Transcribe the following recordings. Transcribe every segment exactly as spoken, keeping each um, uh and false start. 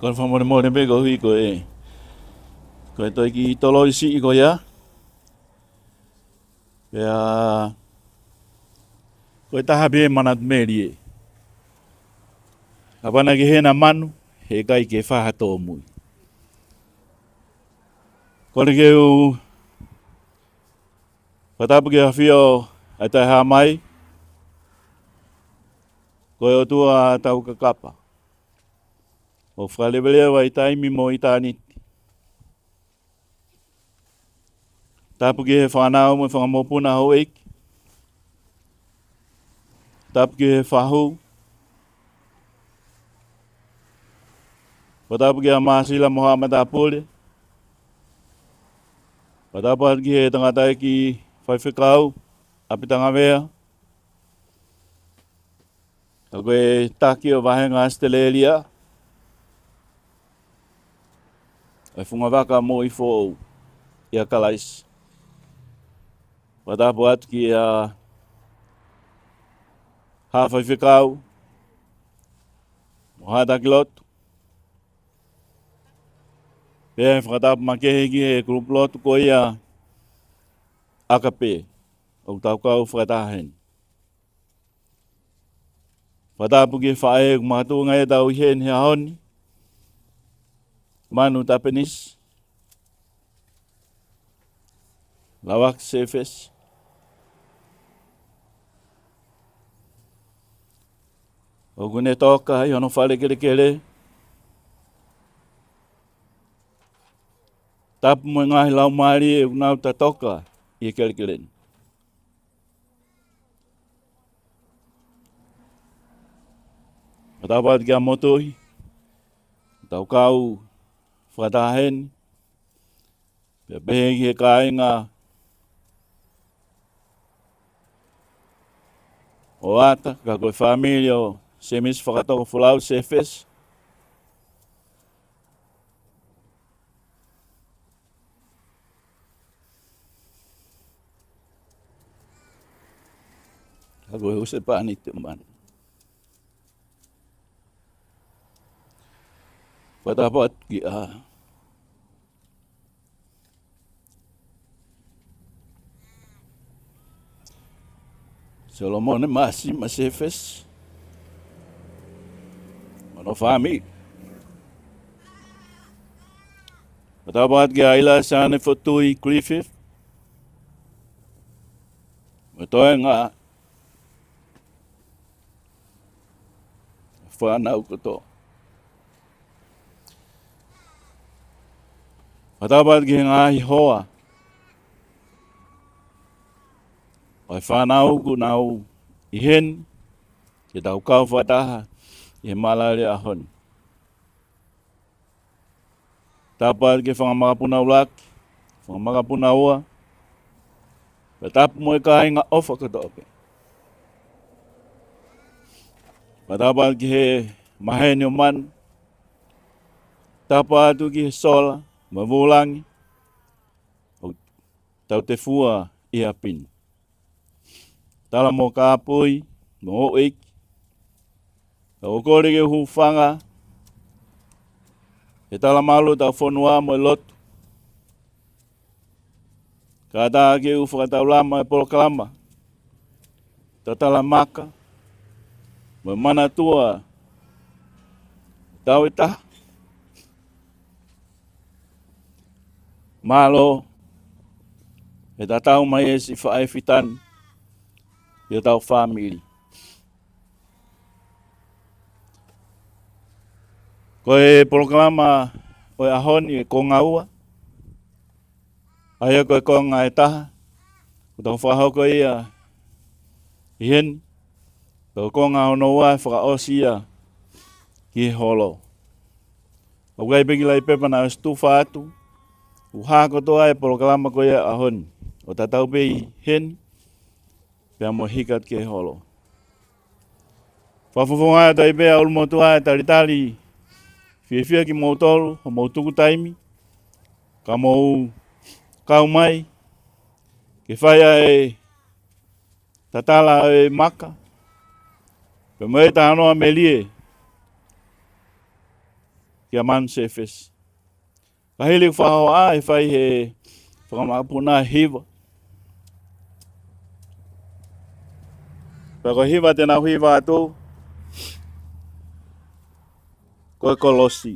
ʻOku ou fakamolemole pē koeʻuhi ko e, ko e toe kiʻi toloi siʻi ko ia. Pea, ko e taha pē e manatu melie. Kapau naʻe ʻi hena manu, heʻikai ke fai ha tōmui. Kole ke u fakatapu ki he ʻAfio ʻa e Taʻehāmai, ko e ʻOtua Taukakapa, ʻoku fakaleveleva ʻi taimi mo ʻitāniti. Tapu ki he fānau mo e fanga mokopuna houʻeiki. Tapu ki he fahu. Fakatapu kia Māsila mo haʻa matāpule. Fakatapu atu ki he tangataʻeiki faifekau, ʻApitangavea. Ka ko e taki ʻo e vāhenga ʻAositelēlia, ʻa e Fungavaka Moʻui Foʻou ʻia Kalaisi. Fakatapu atu kia haʻa faifekau, mo haʻa taki lotu. Pea fakatapu makehe ki he kulupu lotu ko ia ʻAkape, ʻoku tau kau fakataha heni. Fakatapu ki he faʻē ʻoku makatuʻunga ʻetau ʻi heni he ʻaho ni, Manu Tapenisi, Lavaki Sefesi. ʻOku ne toka ʻi hono fale kelekele. Tapu mo e ngaahi laumālie ʻoku nau tatoka ʻi he kelekele ni. Fakatapu atu kia Motuhi, tau kau fakataha heni. Pea pehē ki he kāinga ʻo ʻAta, ka ko e fāmili ʻo Semisi Fakatokofolau Sefesi. Ka ko e husepāniti ʻo Manu. Fakatapu atu kia Solomone Māsima Sefesi mo hono fāmili. Fakatapu atu kia ʻAila Sane Fotui Griffith mo e toenga fānau kotoa. Fakatapu atu ki he ngaahi hoa ʻo e fānau ʻoku nau ʻi heni, ke tau kau fakataha ʻi he mālōlō ʻaho ni. Tapu atu ki he fanga makapuna ʻuluaki, fanga makapuna ua, pea tapu mo e kāinga ʻofa kotoa pē. Fakatapu atu ki he maheni ʻo Manu. Tapu atu ki he sola mo e vūlangi ʻoku tau tefua ʻi ʻapi ni. Tala mo kāpui mo houʻeiki, tau kole ke u hūfanga he talamalu ʻo hotau fonua mo e lotu. Kātaki ke u fakataulama e polokalama tatala maka mo e manatua tau ʻe taha. Mālō he tatau mai e siʻi faʻē fitani ʻi hotau fāmili. Ko e polokalama ʻo e ʻaho ni ʻe konga ua, ʻa ia ko e konga ʻe taha ʻoku tau fakahoko ia ʻi heni, ko e konga hono ua ʻe fakaʻosi ia ki he holo. ʻOku ʻi ai pē kiʻi laʻi pepa naʻe ʻosi tufa atu, ʻoku hā kotoa e polokalama ko ia ʻaho ni, ʻo tatau pē ʻi heni pea mo e hiki atu ki he holo. Fakafofonga atu ai pē ʻa e ʻulumotuʻa e talitali fiefia kimoutolu hoʻomou tuku taimi ka mou kau mai ke fai ʻa e tatala ʻo e maka pea mo e talanoa melie, pea Manu Sefesi. Ka hili ʻeku fakahohaʻa ʻe fai he fanga makapuna ʻe hiva. Pea ko e hiva te nau hiva atu, ko e kolosi.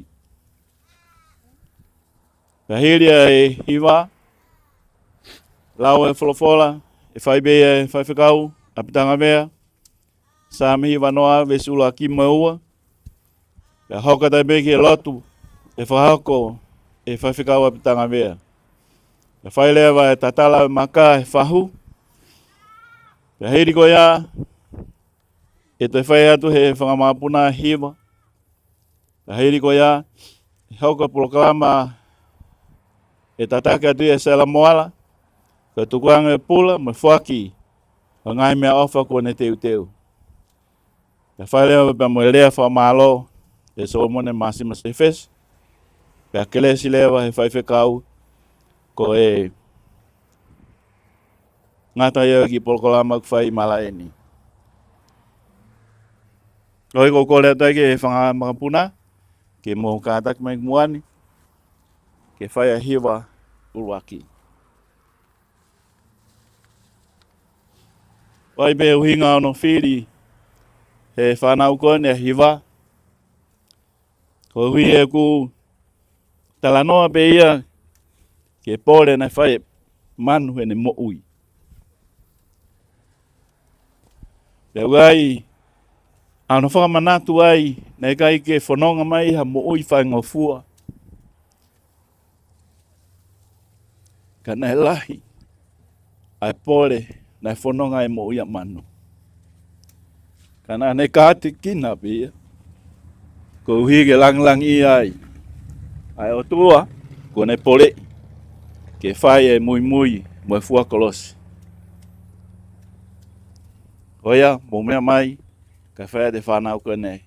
Ka hili ʻa e hiva, lau e folofola ʻe fai pē ʻe he faifekau ʻa Pitangavea, Saame hiva noa, veesi ʻuluaki mo e ua. Pea hoko atu pē ki he lotu ʻe fakahoko ʻe he faifekau ʻa Pitangavea. Pea fai leva e tatala ʻo e maka ʻe fahu. Pea hili ko ia, ʻe toe fai atu he fanga makapuna ʻe hiva. Pea hili ko ia, ʻe hoko e polokalama ʻe tataki atu ʻe Sela Moala, ko e tukuange e pula mo e foaki ʻo e ngaahi meʻaʻofa kuo ne teuteu. Pea fai leva pea mo e lea fakamālō ʻe Solomone Māsima Sefesi. Pea kelesi leva he faifekau ko e ngata ia ki he polokalama ʻoku fai ʻi malaʻe ni. ʻOi, ʻoku ou kole atu ai ki he fanga makapuna ke mou kātaki mai ki muʻa ni ke fai ʻa e hiva ʻuluaki. ʻOi, pea ʻuhinga hono fili he fānau ko eni ʻa e hiva, koeʻuhi he ʻoku talanoa pē ia ki he pole naʻe fai ʻe Manu heʻene moʻui. Pea ʻoku ʻi ai hono fakamanatu ai naʻe ʻikai ke fononga mai ha moʻui faingofua, ka naʻe lahi ʻa e pole naʻe fononga ai e moʻui ʻa Manu. Ka naʻa ne kātekina pē ia koeʻuhi ke langilangiʻia ai ʻa e ʻOtua kuo ne poleʻi ke fai e muimui mo e fua kolosi. ʻOi, mou meʻa mai, kae fai atu e fānau ko eni.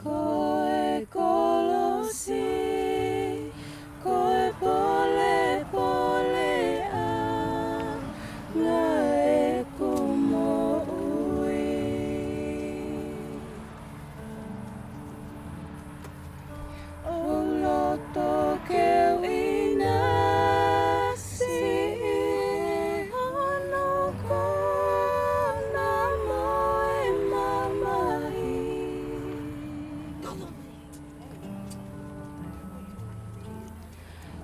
Ko e kolosi, ko e polepole ʻa e ngaahi ʻeku moʻui. ʻOku ou loto ke u ʻinasi ʻi hono kona mo e mamahi.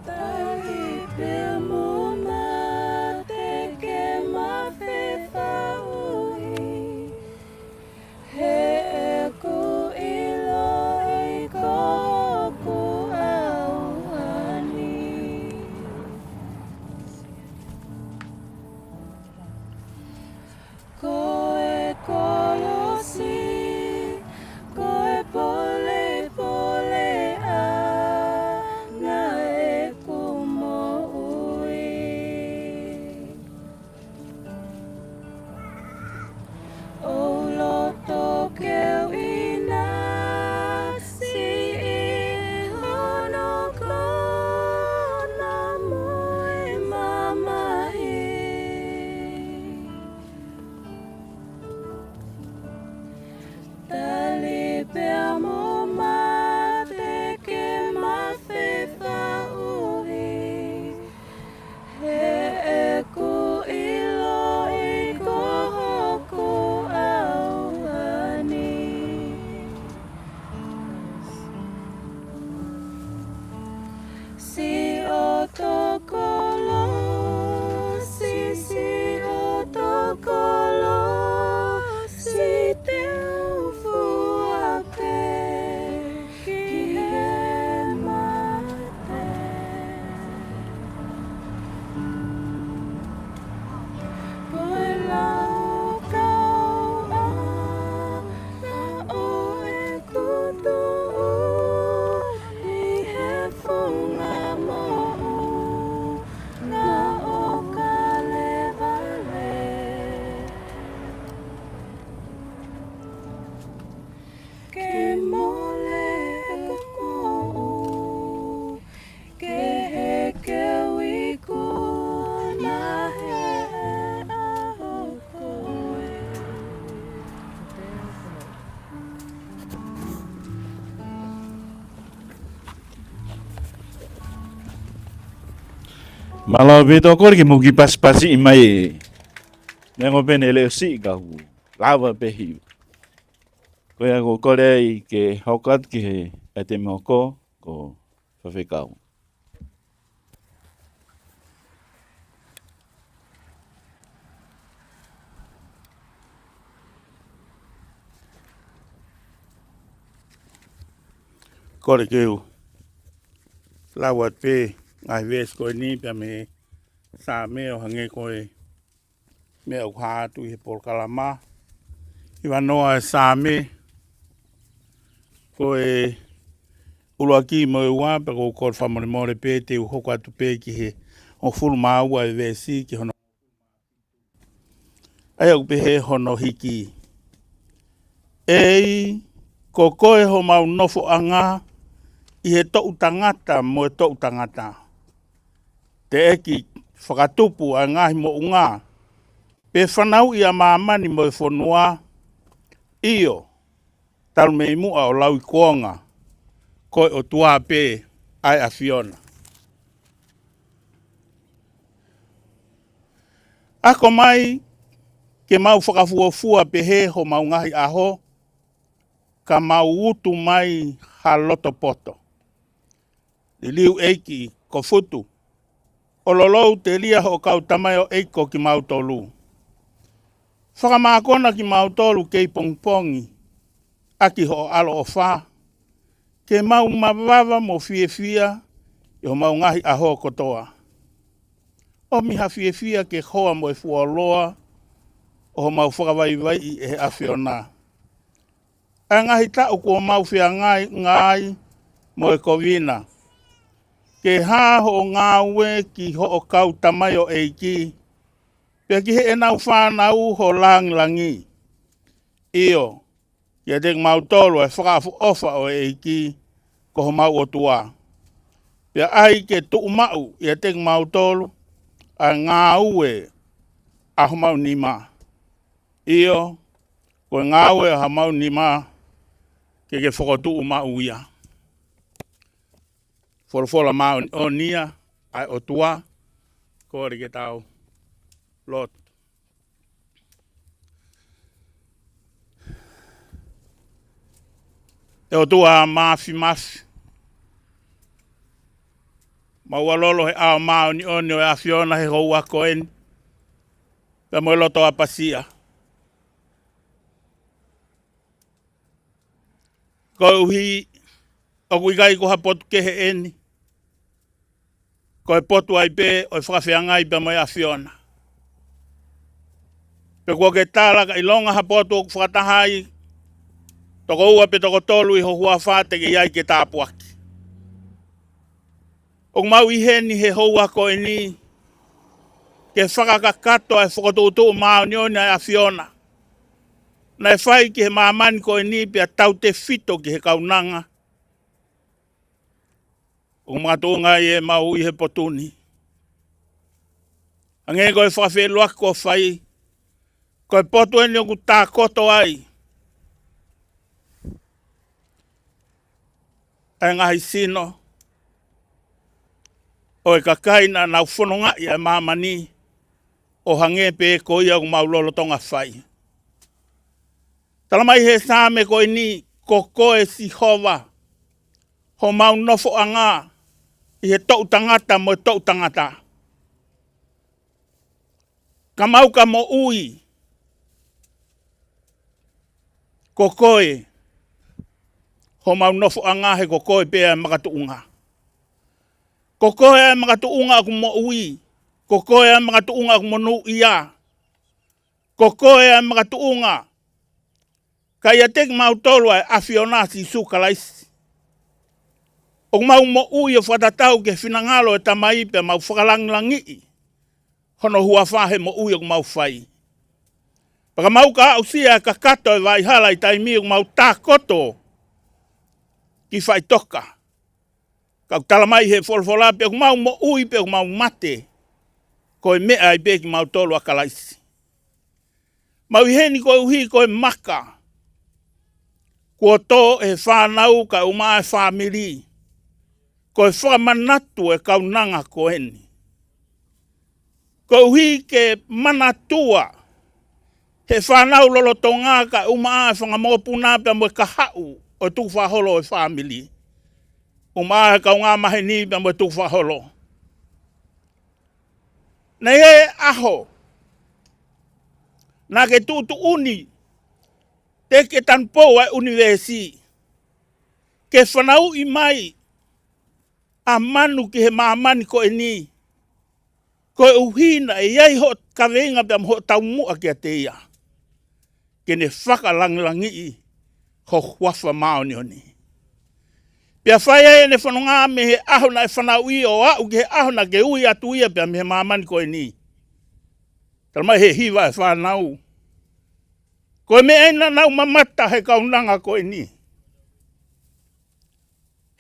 Tahi pea mo mate ke ma fefaʻuhi. He ʻoku ou ʻiloʻi ko hoku ʻauha ni. Ko e kolosi, ko e pole Mālō ʻaupito, kole ke mou kiʻi pasipasiʻi mai e meʻangopene Leʻo Siʻi kae lava pē hiva. Ko ia ʻoku ou kole ai ke hoko atu ki he ʻaitemi hoko, ko Faifekau. Kole ke u lau atu pē ngaahi veesi ko eni pea mei he Saame ʻo hangē ko e meʻa ʻoku hā atu ʻi he polokalama. Hiva noa e Saame, ko e ʻuluaki mo e ua, pea ʻoku ou kole fakamolemole pē te u hoko atu pē ki he hongofulu mā ua e veesi ki hono ʻa ia ʻoku pehē hono hiki. ʻEiki, ko koe homau nofoʻanga ʻi he toʻutangata mo e toʻutangata. Teʻeki fakatupu ʻa e ngaahi moʻunga, pe fanauʻi ʻa māmani mo e fonua, ʻio, talu mei muʻa ʻo lauikuonga, ko e ʻOtua pē ʻa e ʻAfiona. Ako mai ke mau fakafuofua pehē homau ngaahi ʻaho, ka mau utu mai ha loto poto. Liliu ʻEiki ko Futu, ʻo lolou telia hoʻo kau tamaioʻeiki ko kimautolu. Fakamākona kimautolu kei pongipongi ʻaki hoʻo ʻaloʻofa, ke mau mavava mo fiefia ʻi homau ngaahi ʻaho kotoa. ʻOmi ha fiefia ke hoa mo e fuoloa ʻo homau fakavaivaiʻi ʻe he ʻAfiona ʻa e ngaahi taʻu kuo mau feangainga ai mo e kovina. Ke hā hoʻo ngāue ki hoʻo kau tamaioʻeiki, pea ki heʻenau fānau ho lāngilangi. ʻIo, kiate kimautolu ʻa e fakaʻofoʻofa ʻo e ʻEiki ko homau ʻOtua. Pea ʻai ke tuʻumaʻu ʻiate kimautolu ʻa e ngāue ʻa homau nima. ʻIo, ko e ngāue ʻa homau nima ke ke fokotuʻu maʻu ia. Folofola māʻoniʻoni ia ʻa e ʻOtua, kole ke tau lotu. ʻE ʻOtua Māfimafi, mau ʻalolo he ʻao māʻoniʻoni ʻo e ʻAfiona he houa ko eni, pea mo e loto ʻapasia. Koeʻuhi ʻoku ʻikai ko ha potu kehe eni, ko e potu ai pē ʻo e fakafeangai pea mo e ʻAfiona. Pea kuo ke tala ka ʻilonga ha potu ʻoku fakataha ai toko ua pe toko tolu ʻi ho huafa te ke ʻi ai ke tāpuaki. ʻOku mau ʻi heni he houa ko eni ke fakakakato ʻa e fokotuʻutuʻu māʻoniʻoni ʻa e ʻAfiona naʻe fai ki he māmani ko eni pea tautefito ki he kaunanga ʻoku makatuʻunga ai ʻemau ʻi he potu ni. Hangē ko e fakafeʻiloaki kuo fai, ko e potu eni ʻoku tākoto ai ʻa e ngaahi sino ʻo e kakai naʻa nau fonongaʻi ʻa e māmani, ʻo hangē pē ko ia ʻoku mau lolotonga fai. Tala mai he Saame ko eni, ko koe Sihova homau nofoʻanga ʻi he toʻutangata mo e toʻutangata. Ka mau ka moʻui, ko koe homau nofoʻanga he ko koe pē ʻa e makatuʻunga. Ko koe ʻa e makatuʻunga ʻoku moʻui, ko koe ʻa e makatuʻunga ʻoku monūʻia, ko koe ʻa e makatuʻunga ka ʻiate kimautolu ʻa e ʻAfiona Sīsū Kalaisi. ʻOku mau moʻui ʻo fakatatau ki he finangalo ʻo e Tamai pea mau fakalangilangiʻi hono huafa he moʻui ʻoku mau fai. Pea ka mau ka aʻusia ʻa e kakato ʻo e vaʻihala ʻi he taimi ʻoku mau tākoto ki faʻitoka. Ka ʻoku tala mai he folofola pe ʻoku mau moʻui pe ʻoku mau mate, ko e meʻa ai pē kimautolu ʻa Kalaisi. Mau ʻi heni koeʻuhi ko e maka kuo tō ʻe he fānau kae ʻumaʻā e fāmili. Ko e fakamanatu ʻo e kaunanga ko eni. Koeʻuhi ke manatua he fānau lolotonga ka ʻumaʻā e fanga mokopuna pea mo e kahaʻu ʻo e tukufakaholo ʻo e fāmili. ʻUmaʻā e kaungā maheni pea mo e tukufakaholo. Naʻe ʻi ai e ʻaho naʻa ke tuʻutuʻuni te ke tanupou ʻa e ʻunivēsi ke fanauʻi mai ʻa Manu ki he māmani ko eni, koeʻuhi naʻe ʻi ai hoʻo kaveinga pea mo hoʻo taumuʻa kiate ia ke ne fakalangilangiʻi ho huafa māʻoniʻoni. Pea fai ai ʻene fononga mei he ʻaho naʻe fanauʻi ʻo aʻu ki he ʻaho naʻa ke ui atu ia pea mei he māmani ko eni. Tala mai he hiva e fānau, ko e meʻa eni naʻa nau mamata he kaunanga ko eni.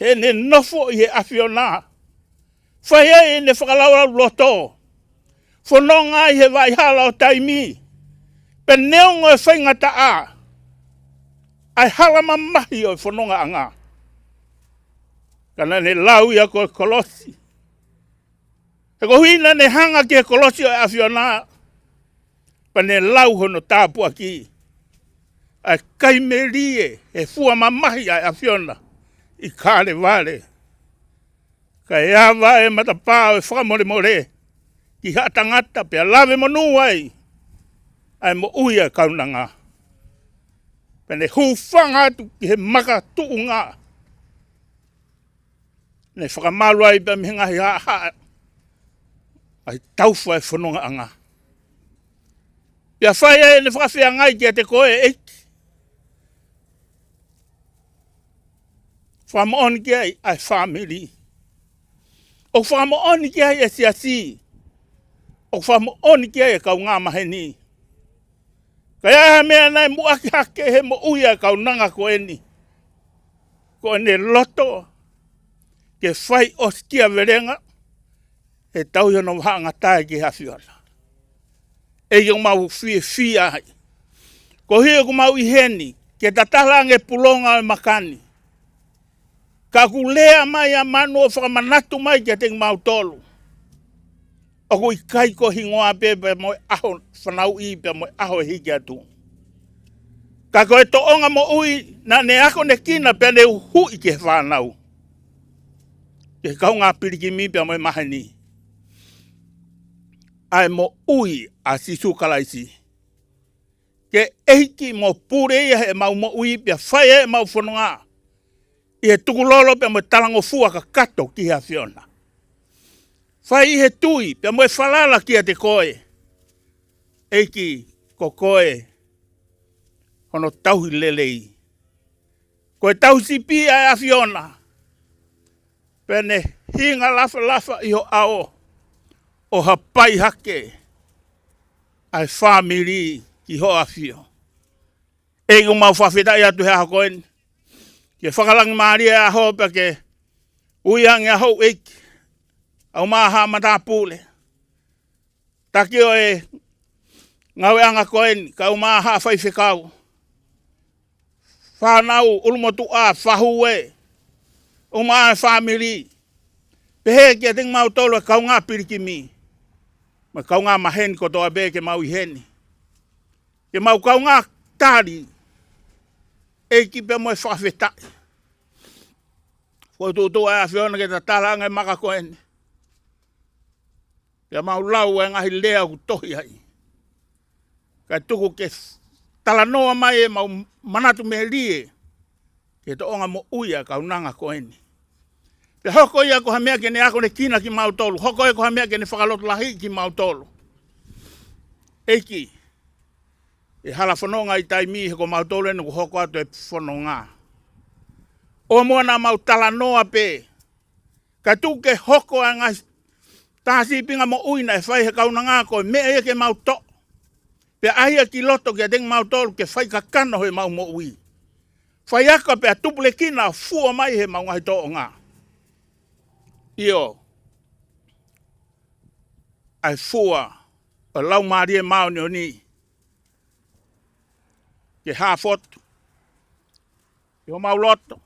Heʻene nofo ʻi he ʻAfiona, fai ai ʻene fakalaulauloto, fononga ai he vaʻihala ʻo taimi, pea neongo e faingataʻa ʻa e hala mamahi ʻo e fonongaʻanga, ka naʻa ne lau ia ko e kolosi. He koeʻuhi naʻa ne hanga ki he kolosi ʻo e ʻAfiona, pea ne lau hono tāpuaki, ʻa e kai melie he fua mamahi ʻa e ʻAfiona ʻi Kalevale. Kae ava e matapā ʻo e fakamolemole ki haʻa tangata pea lave monū ai ʻa e moʻui ʻa e kaunanga. Pea ne hūfanga atu ki he makatuʻunga, ne fakamalu ai pea mei he ngaahi haʻahaʻa ʻa e taufa e fonongaʻanga. Pea fai ai ʻene fakafeangai kiate koe ʻEiki. Fakamoʻoni ki ai ʻa e fāmili. ʻOku fakamoʻoni ki ai e siasi. ʻOku fakamoʻoni ki ai e kaungā maheni. Ka ʻi ai ha meʻa naʻe muʻaki hake he moʻui ʻa e kaunanga ko eni, ko ʻene loto ke fai ʻosikiavelenga he tauhi hono vahaʻangatae ki he ʻAfiona. ʻEiki, ʻoku mau fiefia ai koeʻuhi ʻoku mau ʻi heni ke tatala ange pulonga ʻo e maka ni. Ka ʻoku lea mai ʻa Manu ʻo fakamanatu mai kiate kimautolu, ʻoku ʻikai ko e hingoa pē pea mo e ʻaho fanauʻi pea mo e ʻaho ʻe hiki atu. Ka ko e toʻonga moʻui naʻa ne akonekina pea ne uhuʻi ki he fānau, ki he kaungā pilikimi pea mo e maheni, ʻa e moʻui ʻa Sīsū Kalaisi. Ke ʻEiki mo pule ia heʻemau moʻui pea fai ai ʻemau fononga ʻi he tukulolo pea mo e talangofua kakato ki he ʻAfiona. Fai ʻi he tui pea mo e falala kiate koe. ʻEiki, ko koe hono tauhi lelei. Ko e tauhi sipi ʻa e ʻAfiona. Pea ne hinga lafalafa ʻi ho ʻao ʻo hapai hake ʻa e fāmili ki hoʻo ʻafio. ʻEiki, ʻoku mau fakafetaʻi atu he ʻaho ko eni ke fakalangimālie ʻa e ʻaho pea ke ui ange ʻa houʻeiki, ʻa e maha matāpule, taki ʻo e ngāueʻanga ko eni, kae ʻumaʻā haʻa faifekau, fānau, ʻulumotuʻa, fahu ē, ʻumaʻā e fāmili. Pehē kiate kimautolu e kaungā pilikimi mo e kaungā maheni kotoa pē ke mau ʻi heni, ke mau kaungā tali, ʻEiki, pea mo e fakafetaʻi. Fokotuʻutuʻu ʻa e ʻAfiona ke tatala ange e maka ko eni. Pea mau lau e ngaahi lea ʻoku tohi ai, kae tuku ke talanoa mai ʻemau manatu melie ki he toʻonga moʻui ʻa e kaunanga ko eni. Pea hoko ia ko ha meʻa ke ne akonekina kimautolu, hoko ia ko ha meʻa ke ne fakalotolahiʻi kimautolu, ʻEiki, he hala fononga ʻi taimi, he ko mautolu eni ʻoku hoko atu e fononga. ʻOua muʻa naʻa mau talanoa pē, kae tuku ke hoko ʻa e ngaahi tā sīpinga moʻui naʻe fai he kaunanga ko e meʻa ia ke mau toʻo, pea ʻai ia ki loto kiate kimautolu ke fai kakano heʻemau moʻui. Faiako pea tupulekina ʻo fua mai heʻemau ngaahi tōʻonga. ʻIo, ʻa e fua ʻo e Laumālie Māʻoniʻoni ke hafotu ʻi homau loto,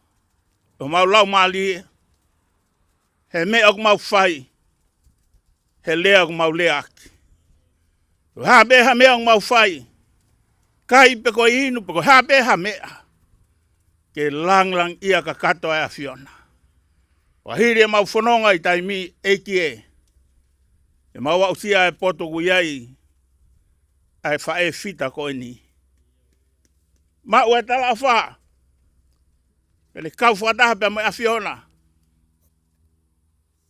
ʻi homau laumālie, he meʻa ʻoku mau fai, he lea ʻoku mau leaʻaki. Ko e hā pē ha meʻa ʻoku mau fai, kai pe ko e inu pe ko e hā pē ha meʻa, ke langilangiʻia kakato ʻa e ʻAfiona. Fakahili ʻemau fononga ʻi he taimi ni, ʻEiki ē, ke mau aʻusia e potu ʻoku ʻi ai ʻa e faʻē fita ko eni. Maʻu e talaʻofa ke ne kau fakataha pea mo e ʻAfiona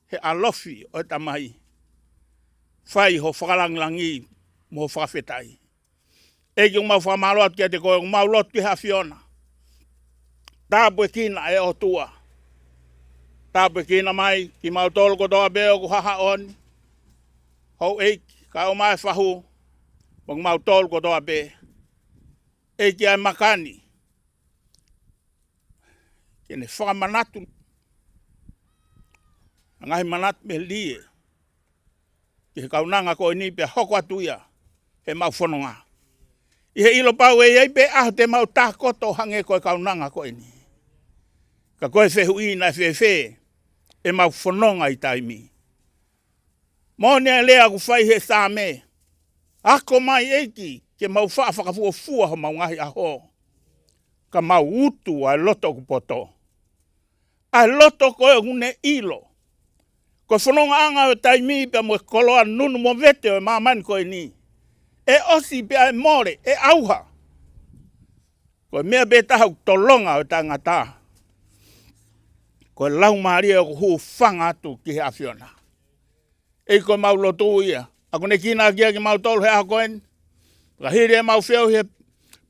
he ʻalofi ʻo e Tamai. Fai ho fakalangilangi mo ho fakafetaʻi. ʻEiki, ʻoku mau fakamālō atu kiate koe, ʻoku mau lotu ki he ʻAfiona. Tāpuekina ʻe ʻOtua. Tāpuekina mai kimautolu kotoa pē ʻoku haʻahaʻo ni. Houʻeiki, kae ʻumaʻā e fahu, mo kimautolu kotoa pē. ʻEiki, ʻa e maka ni, ke ne fakamanatu ʻa e ngaahi manatu melie ki he kaunanga ko eni pea hoko atu ia heʻemau fononga. ʻI he ʻilo pau ʻe ʻi ai pē ʻaho te mau takoto hangē ko e kaunanga ko eni. Ka ko e fehuʻi naʻe fēfē ʻemau fononga ʻi he taimi ni? Moʻoni e lea ʻoku fai he Saame: Ako mai ʻEiki, ke mau faʻa fakafuofua homau ngaahi ʻaho, ka mau utu ʻa e loto ʻoku poto. ʻA e loto ko ē ʻoku ne ʻilo ko e fonongaʻanga ʻo e taimi pea mo e koloa nunu movete ʻo e māmani ko eni, ʻe ʻosi pea ʻe mole, ʻe ʻauha. Ko e meʻa pē taha ʻoku tolonga ʻo e taʻengata, ko e laumālie ʻoku hūfanga atu ki he ʻAfiona. ʻEiki, ko ʻemau lotu ia. ʻOku ne kinaʻaki kimautolu he ʻaho ko eni. Fakahili ʻemau feohi he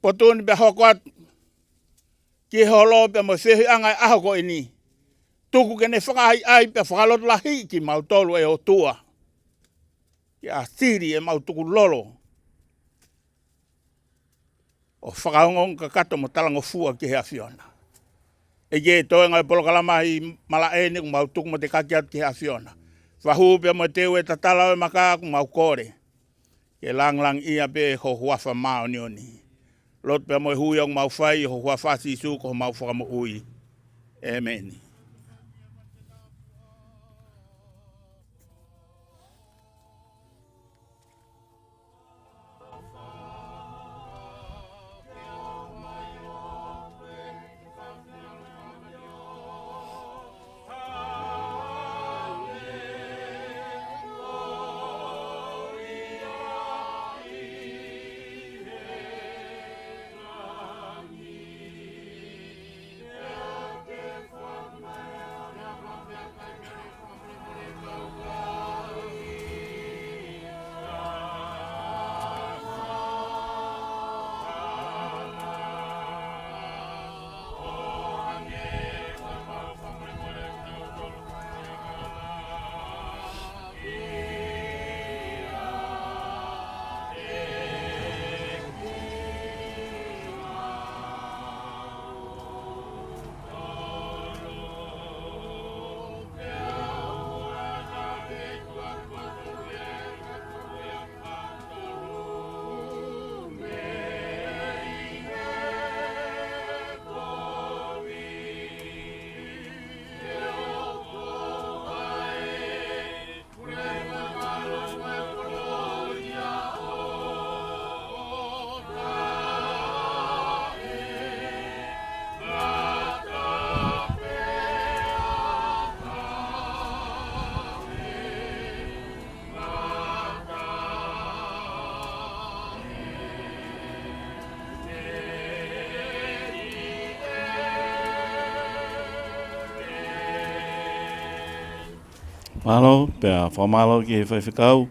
potu ni pea hoko atu ki he holo pea mo e feohiʻanga ʻo e ʻaho ko eni. Tuku ke ne fakaʻaiʻai pea fakalotolahiʻi kimautolu, ʻe ʻOtua, ke ʻāsili ʻemau tukulolo ʻo fakaongoongo kakato mo talangofua ki he ʻAfiona. ʻEiki, ʻi he toenga ʻo e polokalama ʻi malaʻe ni, ʻoku mau tuku mo tekaki atu ki he ʻAfiona. Fahu pea mo e teu e tatala ʻo e maka, ʻoku mau kole ke langilangiʻia pē ho huafa māʻoniʻoni. Lotu pea mo e hū ia ʻoku mau fai ʻi ho huafa, Sīsū ko homau Fakamoʻui. ʻĒmeni. Mālō, pea fakamālō ki he faifekau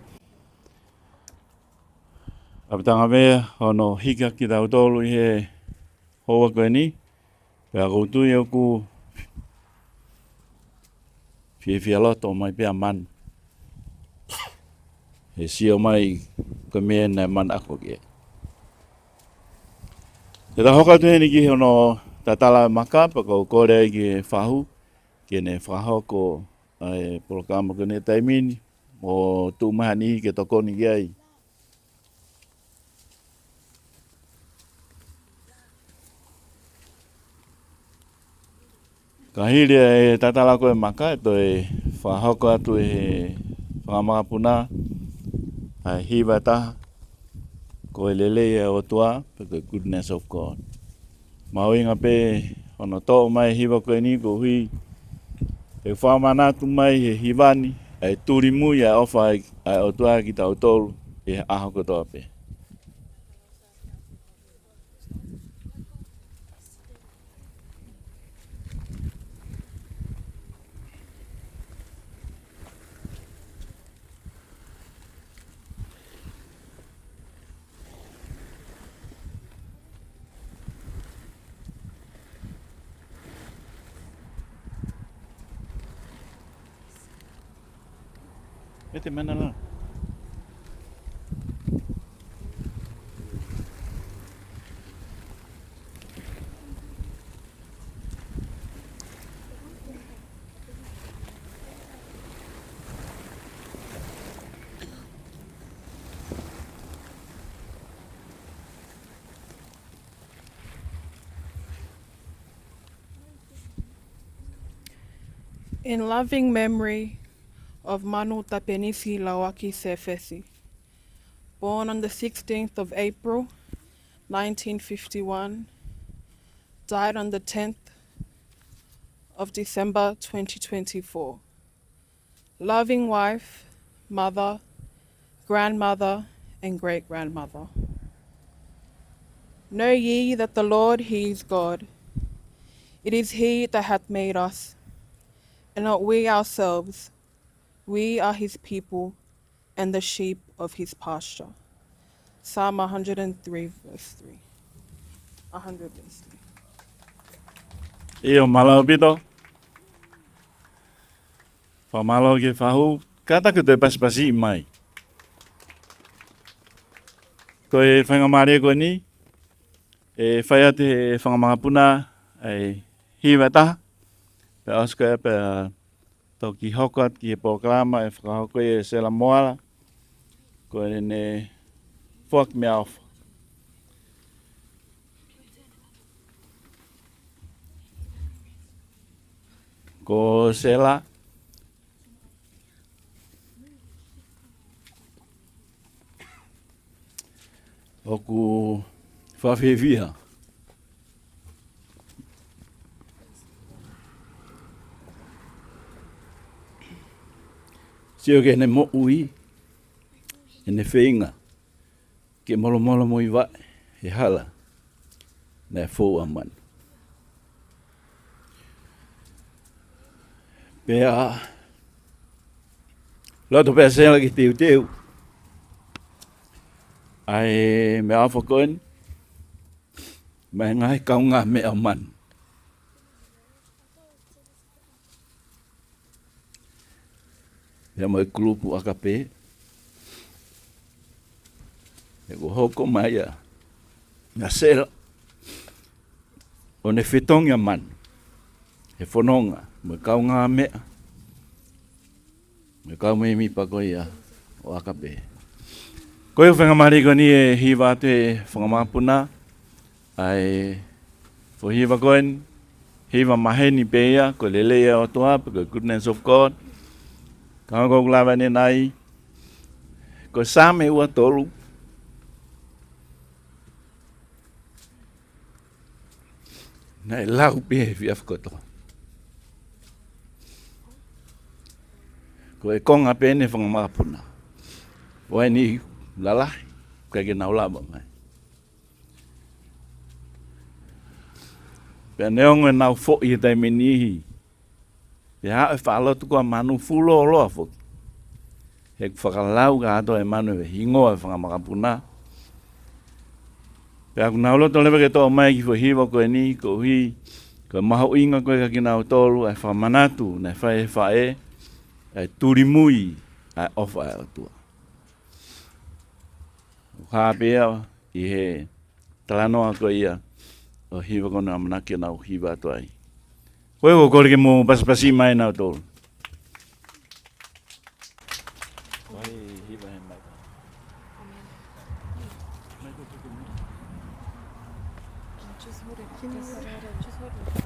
ʻApitanga Vea hono hiki kitautolu ʻi he houa ko eni. Pea ʻoku ou tui ʻoku fiefia loto mai pē ʻa manu he sio mai ko e meʻa naʻe manako ki ai. Te ta hoko atu heni ki hono tatala maka, pea ʻoku ou kole ai ki he fahu ke ne fakahoko ʻa e polokalama ko eni he taimi ni, ʻo tuʻu mai ha niʻihi ke tokoni ki ai. Ka hili e tatala ko e maka, ʻe toe fakahoko atu ʻe he fanga makapuna ʻa e hiva ʻe taha, ko e lelei ʻa e ʻOtua, pe ko e goodness of God. Mahuʻinga pē hono toʻo mai e hiva ko eni koeʻuhi ʻe fakamanatu mai he hiva ni ʻa e tulimui ʻa e ʻofa ʻa e ʻOtua kitautolu ʻi he ʻaho kotoa pē. Mete mana la. In loving memory of Manu Tapenisi Lauaki Sefesi, born on the sixteenth of April, nineteen fifty-one, died on the tenth of December, twenty twenty-four. Loving wife, mother, grandmother, and great-grandmother. Know ye that the Lord, he is God. It is he that hath made us, and not we ourselves. We are his people, and the sheep of his pasture. Psalm a hundred and three, verse three. A hundred verse three. ʻIo, mālō ʻaupito. Fakamālō ki he fahu, kātaki ʻo toe pasipasi mai. Ko e faingamālie ko eni, ʻe fai atu ʻe he fanga makapuna ʻa e hiva ʻe taha, pea ʻosi ko ia pea toki hoko atu ki he polokalama ʻe fakahoko ʻe Sela Moala, ko ʻene foaki meʻaʻofa. Ko Sela, ʻoku fakafiefia. Sio ki heʻene moʻui, ʻene feinga ke molomolo mo ʻi vaʻe he hala naʻe fou ʻa Manu. Pea loto pē ʻa Sela ke teuteu ʻa e meʻaʻofa ko eni maʻa e ngaahi kaungāmeʻa ʻo Manu. Pea mo e kulupu ʻAkape, he kuo hoko mai ʻa, ʻa Sela ʻo ne fetongi ʻa Manu he fononga mo e kaungāmeʻa mo e kau mēmipa ko ia ʻo ʻAkape. Ko e faingamālie ko eni ʻe hiva atu ʻe he fanga makapuna ʻa e foʻi hiva ko eni, hiva maheni pē ia, ko e lelei ʻa e ʻOtua, pe ko e goodness of God. Ka ko ʻeku lave ʻanenai, ko e Saame ua tolu, naʻe lau pē he efiafi kotoa. Ko e konga pē eni ʻa e fanga makapuna. ʻOku ʻi ai e niʻihi lalahi, ʻikai ke nau lava mai. Pea neongo ʻenau foʻi he taimi ʻe niʻihi, pea ʻe faʻa lotu ko ē ʻa Manu, fuoloa foki. He ʻoku fakalau kātoa ʻe Manu e hingoa ʻo e fanga makapuna. Pea ʻoku nau loto leva ke toʻo mai e kiʻi foʻi hiva ko eni, koeʻuhi ko e mahuʻinga ko ē kiate kinautolu ʻa e fakamanatu naʻe fai ʻe he faʻē, ʻa e tulimui ʻa e ʻofa ʻa e ʻOtua. ʻOku hā pē ia ʻi he talanoa ko ia ʻo e hiva ko eni ʻoku ʻamanaki ke nau hiva atu ai. Ko ia ʻoku ou kole ke mou pasipasi mai nautolu. Vai hiva he maika. Just hold it. Just hold it.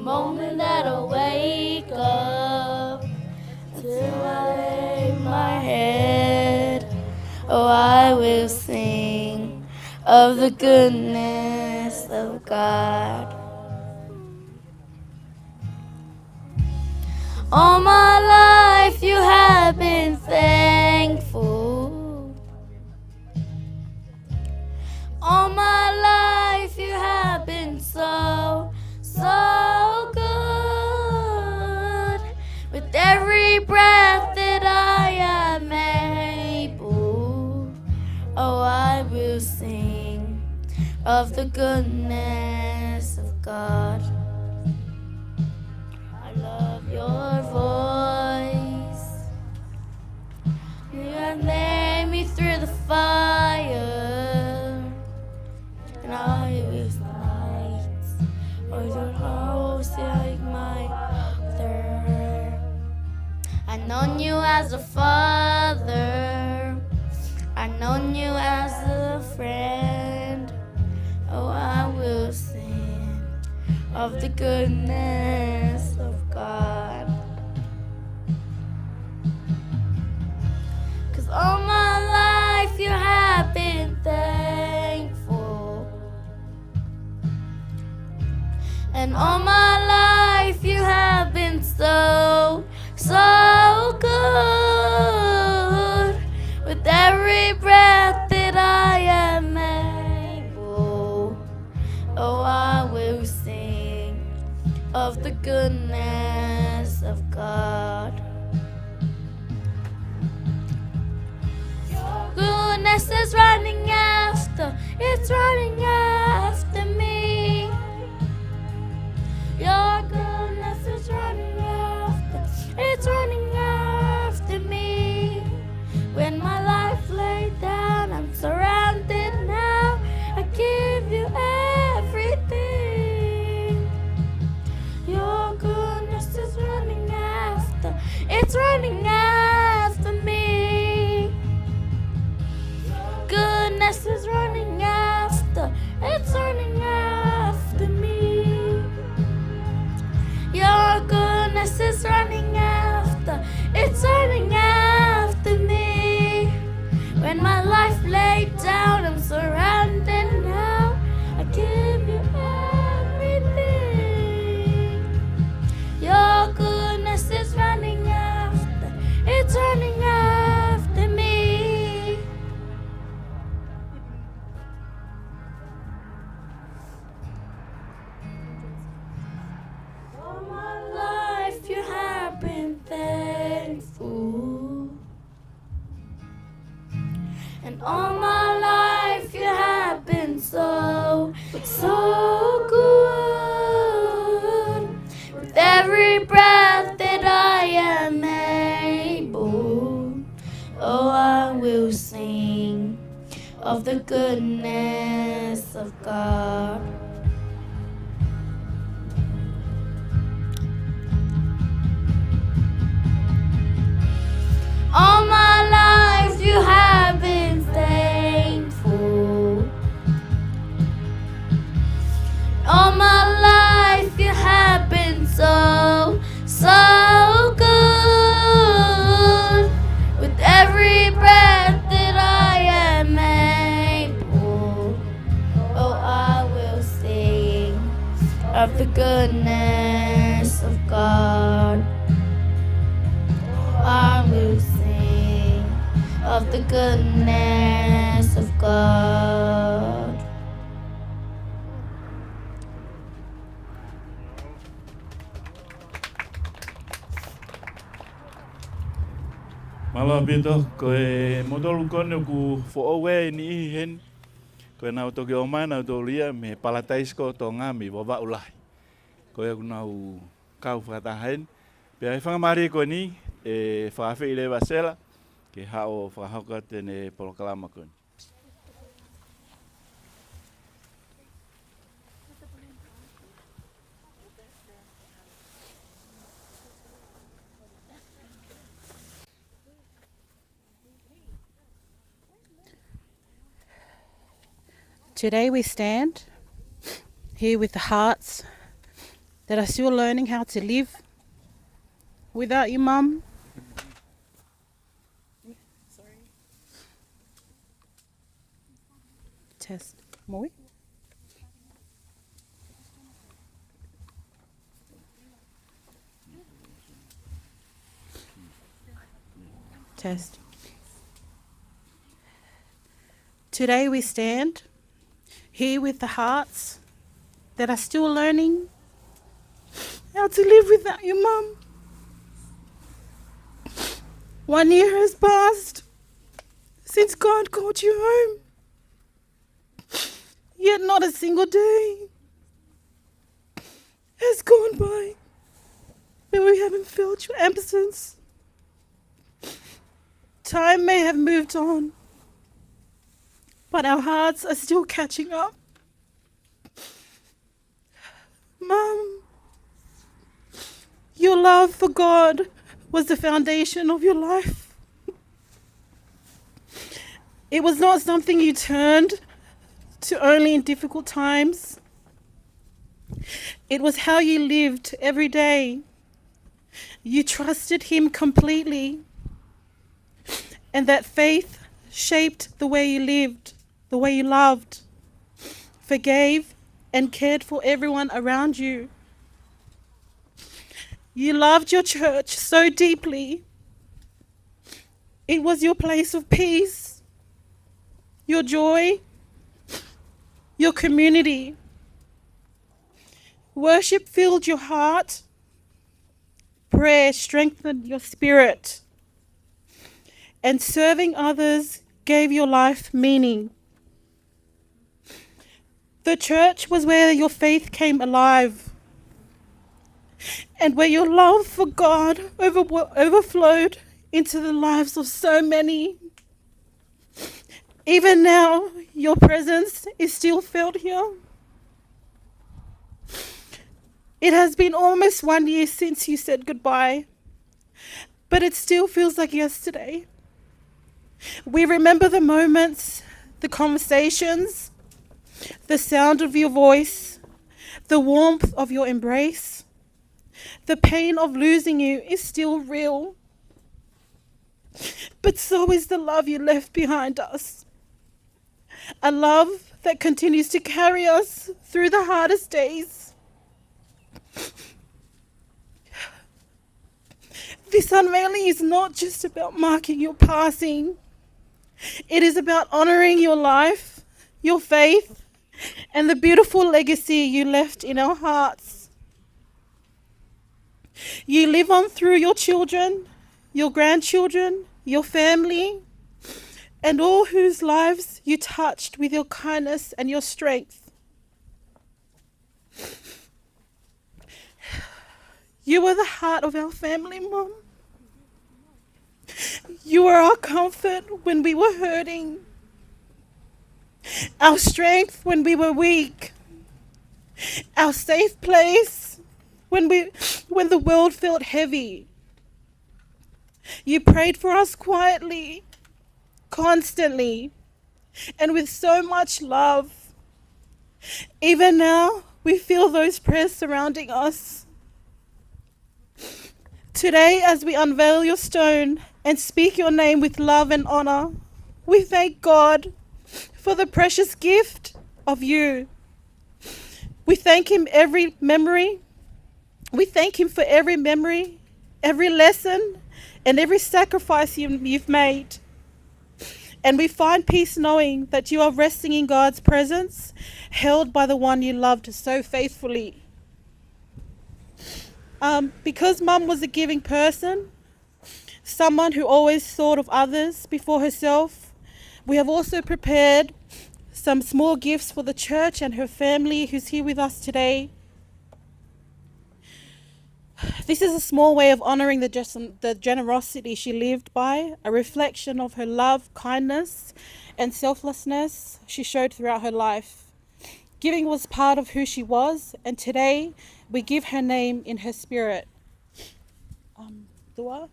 Moment that I wake up till I lay my head, oh, I will sing of the goodness of God. All my life you have been faithful. All my life you have been so, so good. With every breath that I am able, oh, I will sing of the goodness of God. I love your voice. You have led me through the fire, and I was light. Oh, your house like my mother. I known you as a father. I known you as a friend. Oh, I will sing of the goodness of God. 'Cause all my life you have been faithful. And all my life you have been so, so good. With every breath that I am able, oh, I will sing of the goodness of God. Your goodness is running after, it's running after me. Your goodness is running after, it's running after me. When my life laid down, I'm surrounded now. I give you everything. Your goodness is running after, it's running after me. Goodness is running after, it's running after me. Your goodness is running after, it's running after me. When my life laid down, I'm surrounded now. I give you everything. Your goodness is running after, it's running after me. All my life you have been faithful. And all my life you have been so, so good. With every breath that I am able, oh, I will sing of the goodness of God. All my life you have been faithful. All my life you have been so, so good. With every breath that I am able, oh, I will sing of the goodness of God. I will sing of the goodness of God. Mālō ʻaupito, ko e motolu ko eni ʻoku foʻou ʻeni ʻi heni. Ko ʻenau toki ō mai nautolu ia mei Paradise Tonga mei Vavaʻu Lahi. Ko ia ʻoku nau kau fakataha heni. Pea ʻi he faingamālie ko eni, ʻe fakaafeʻi leva ʻa Sela ke haʻu ʻo fakahoko atu ʻene polokalama ko eni. Today we stand here with the hearts that are still learning how to live without your mum. Test. Moi. Test. Today we stand here with the hearts that are still learning how to live without your mum. One year has passed since God called you home. Yet not a single day has gone by where we haven't felt your absence. Time may have moved on, but our hearts are still catching up. Mum, your love for God was the foundation of your life. It was not something you turned to only in difficult times. It was how you lived every day. You trusted him completely, and that faith shaped the way you lived, the way you loved, forgave, and cared for everyone around you. You loved your church so deeply. It was your place of peace, your joy, your community. Worship filled your heart. Prayer strengthened your spirit. And serving others gave your life meaning. The church was where your faith came alive and where your love for God over-, overflowed into the lives of so many. Even now, your presence is still felt here. It has been almost one year since you said goodbye, but it still feels like yesterday. We remember the moments, the conversations, the sound of your voice, the warmth of your embrace. The pain of losing you is still real, but so is the love you left behind us. A love that continues to carry us through the hardest days. This unveiling is not just about marking your passing. It is about honoring your life, your faith, and the beautiful legacy you left in our hearts. You live on through your children, your grandchildren, your family, and all whose lives you touched with your kindness and your strength. You were the heart of our family, Mum. You were our comfort when we were hurting, our strength when we were weak, our safe place when we, when the world felt heavy. You prayed for us quietly, constantly, and with so much love. Even now, we feel those prayers surrounding us. Today, as we unveil your stone and speak your name with love and honor, we thank God for the precious gift of you. We thank him every memory. We thank him for every memory, every lesson, and every sacrifice you, you've made. And we find peace knowing that you are resting in God's presence, held by the one you loved so faithfully. Um, because Mum was a giving person, someone who always thought of others before herself, we have also prepared some small gifts for the church and her family who's here with us today. This is a small way of honoring the ges-, the generosity she lived by, a reflection of her love, kindness, and selflessness she showed throughout her life. Giving was part of who she was, and today we give her name in her spirit. Um, Dua?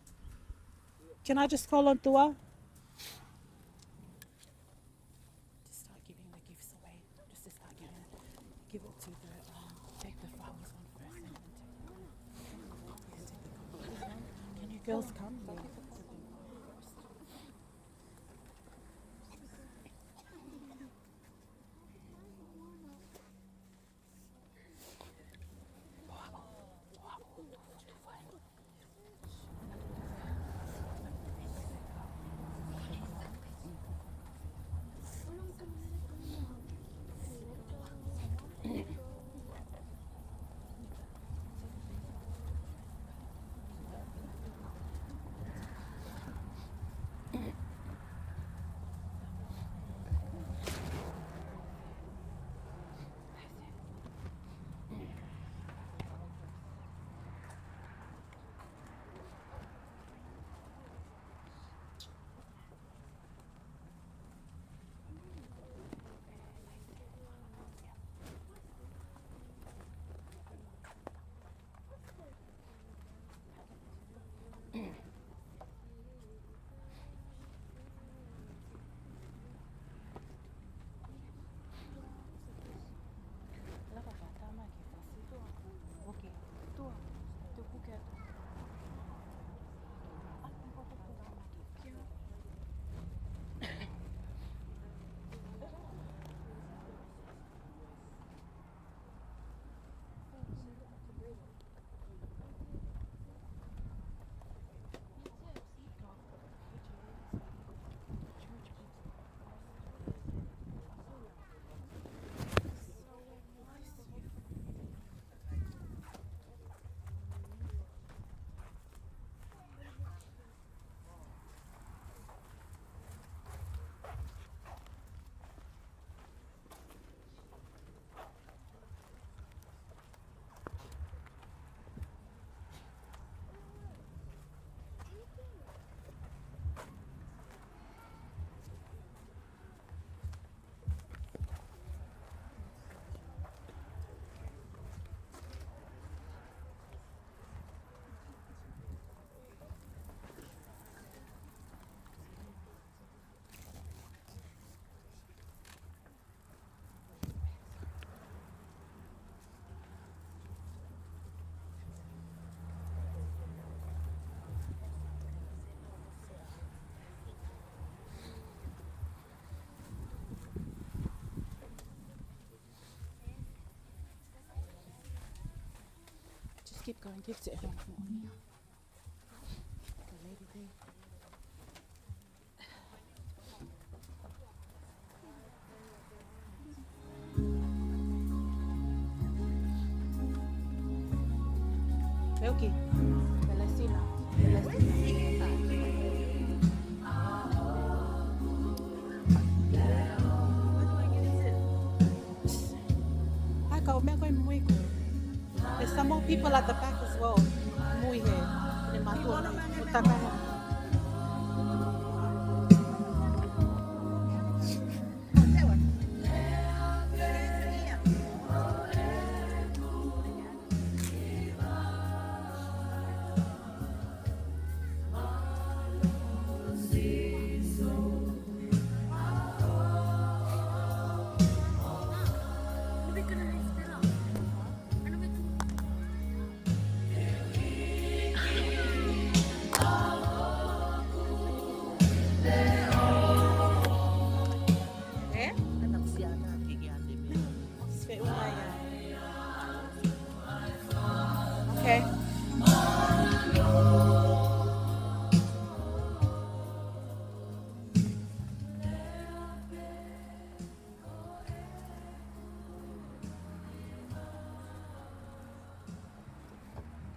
Can I just call on Dua? Just start giving the gifts away. Just to start giving, give it to the, um, take the flowers on first and then Girls, come here. Just keep going, give it to everyone. Come on, yeah. The lady there. Peuki. Celestina. Celestina. Ai, kau meʻa ko ē mui ko. There's some more people at the back as well. Mui he. Ne mātuʻa mui. Mo takanga. Eh? Okay.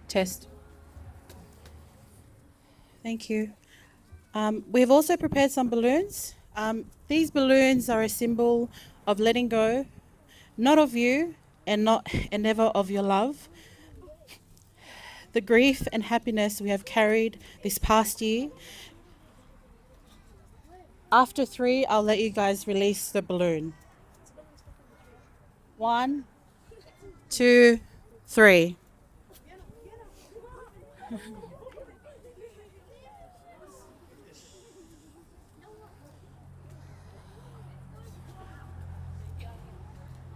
Test. Thank you. Um, we have also prepared some balloons. Um, these balloons are a symbol of letting go, not of you and not, and never of your love. The grief and happiness we have carried this past year. After three, I'll let you guys release the balloon. One, two, three.